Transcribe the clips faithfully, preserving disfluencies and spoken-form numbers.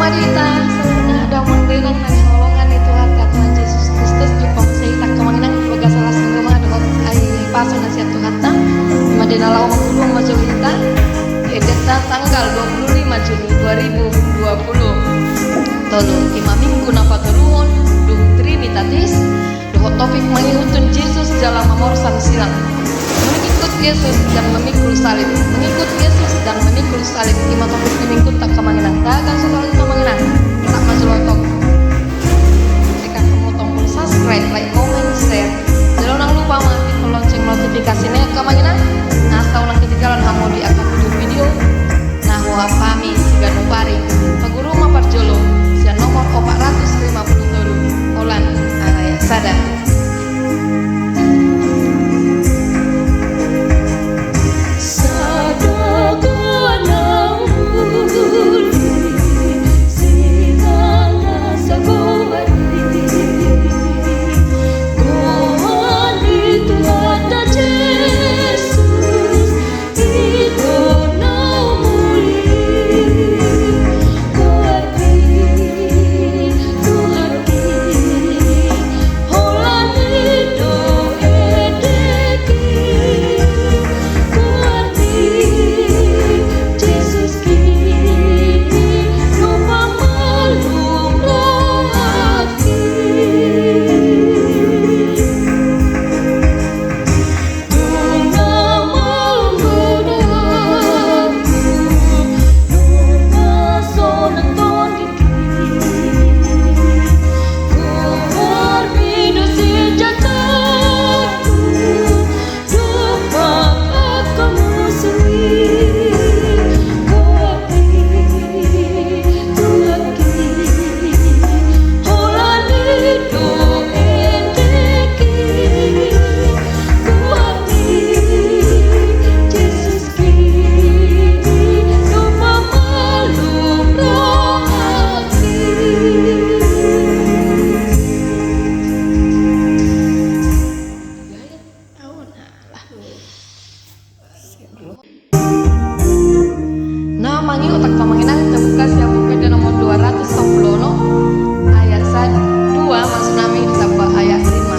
Marita, saluhutna damang dainang na hinaholongan ni Tuhanta, Tuhan Jesus Kristus, jumpa muse hita angka amang inang di bagasan las ni jolma dohot ai pasu na sian Tuhanta. Ima dainang na laho mangolu ma jolo hita. Di endenta tanggal dua puluh lima Juni dua ribu dua puluh tolu, ima minggu na patoluhon dung Trinitatis. Dohot topik mangihuthon Jesus jala mamorsan silang. Mengikut Yesus dan memikul salib. Mengikut Yesus dan memikul salib. Ima topik ni minggunta angka amang inang. Tagan sahali angka amang inang. Tap ma jolo tong. Tekan hamu tombol subscribe, like, comment, share. Jala unang lupa mangatikhon lonceng notifikasina angka amang inang. Asa unang ketinggalan hamu di angka video-video na huboan hami siganup ari. Paguru ma parjolo sian nomor opat ratus lima puluh tolu, holan ayat sada. Na mangihut angka amang inang, tabuka sian Buku Ende nomor dua ratus sampulu onom, ayat sa-, dua, maksud nami ditambah ayat lima.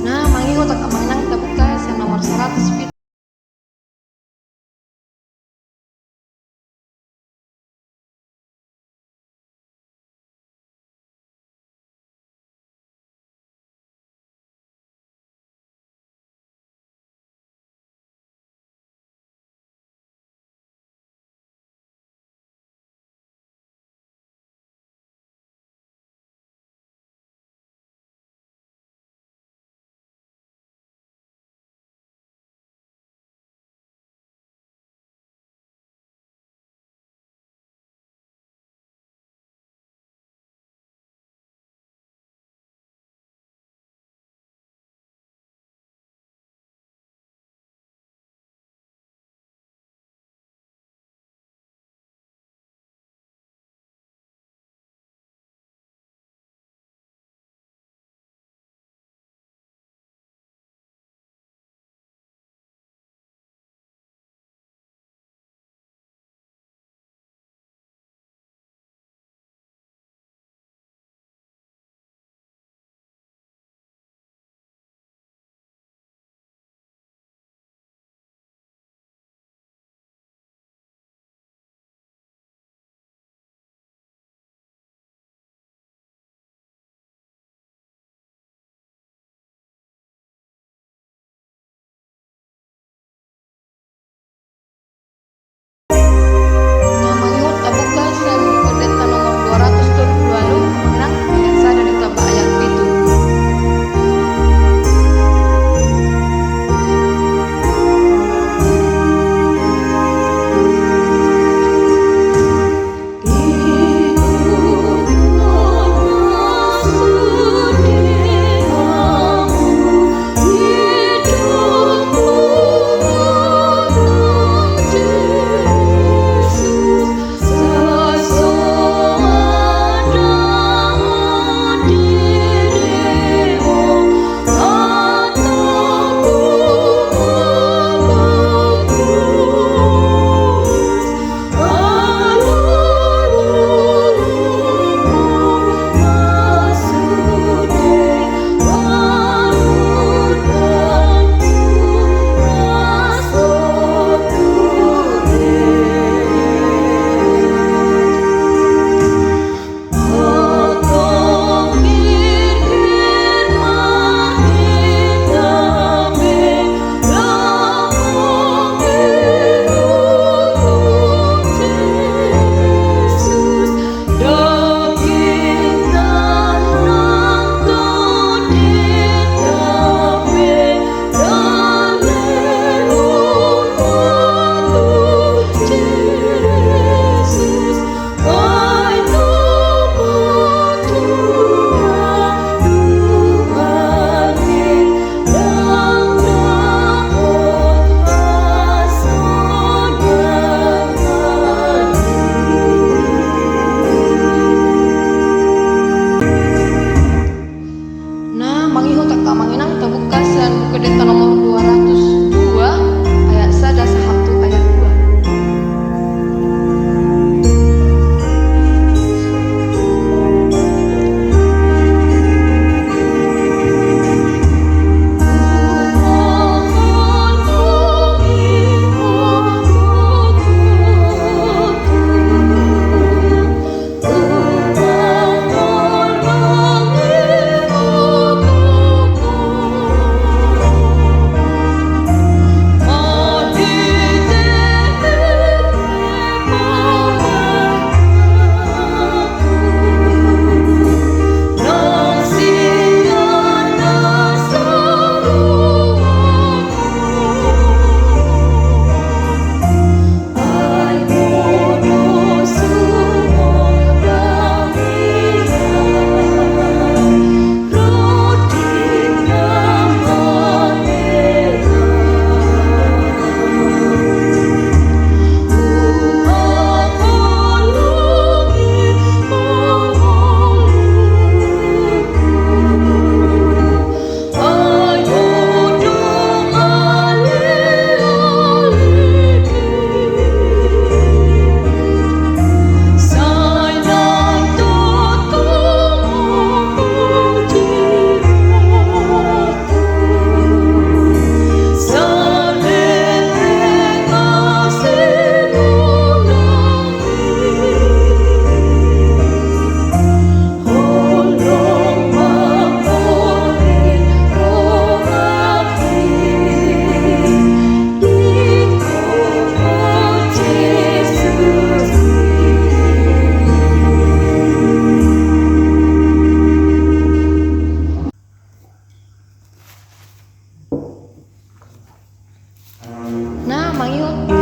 Na mangihut angka amang inang, tabuka sian nomor saratus pitu. Pendeta nomor dua ratus dua, ayat sada sahat tu ayat dua. Nah, mangihut.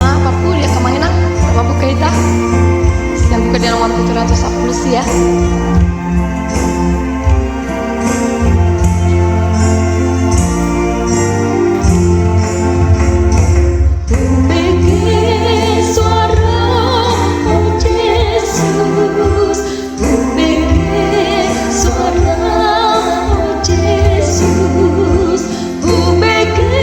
Nah, Papu, dia kemana? Mambuka hita. Sian buku dia nomor tujuh ratus sepuluh sih ya. Hubege soara, o Jesus, hubege soara, o Jesus, hubege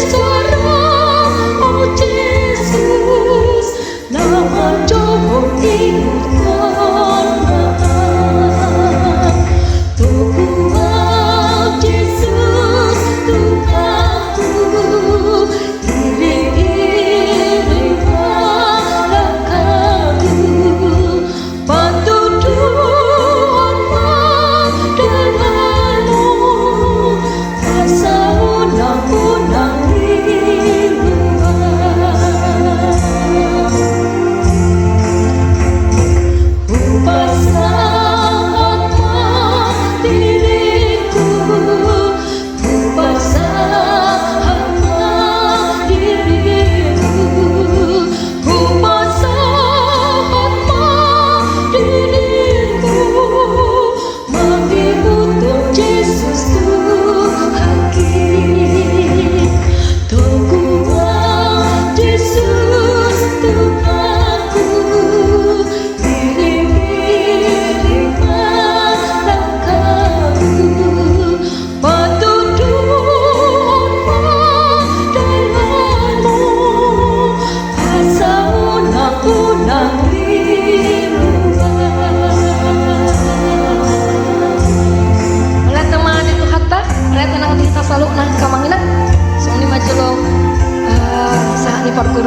soara, o Jesus, na manjou ingkon na.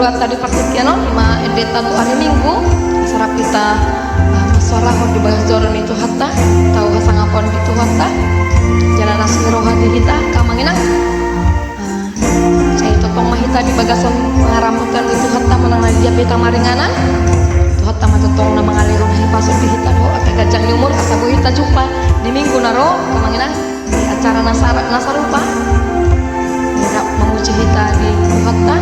Buat tadi partingkian on, ima endeta tu ari Minggu, asa rap hita, ah, marsoara di bagas joro ni Tuhanta, tau hasangapon di Tuhanta, jala las ni roha di hita, angka amang inang. Ah, sai tongtong ma hita di bagasan pangaramoti ni Tuhanta manang na dia pe hita maringanan. Tuhanta ma tongtong na mangalehon hahipason di hita dohot angka ganjang ni umur, asa boi hita jumpa di Minggu na ro, angka amang inang, di acara na sar-, na sarupa. Hira mamuji hita di Tuhanta.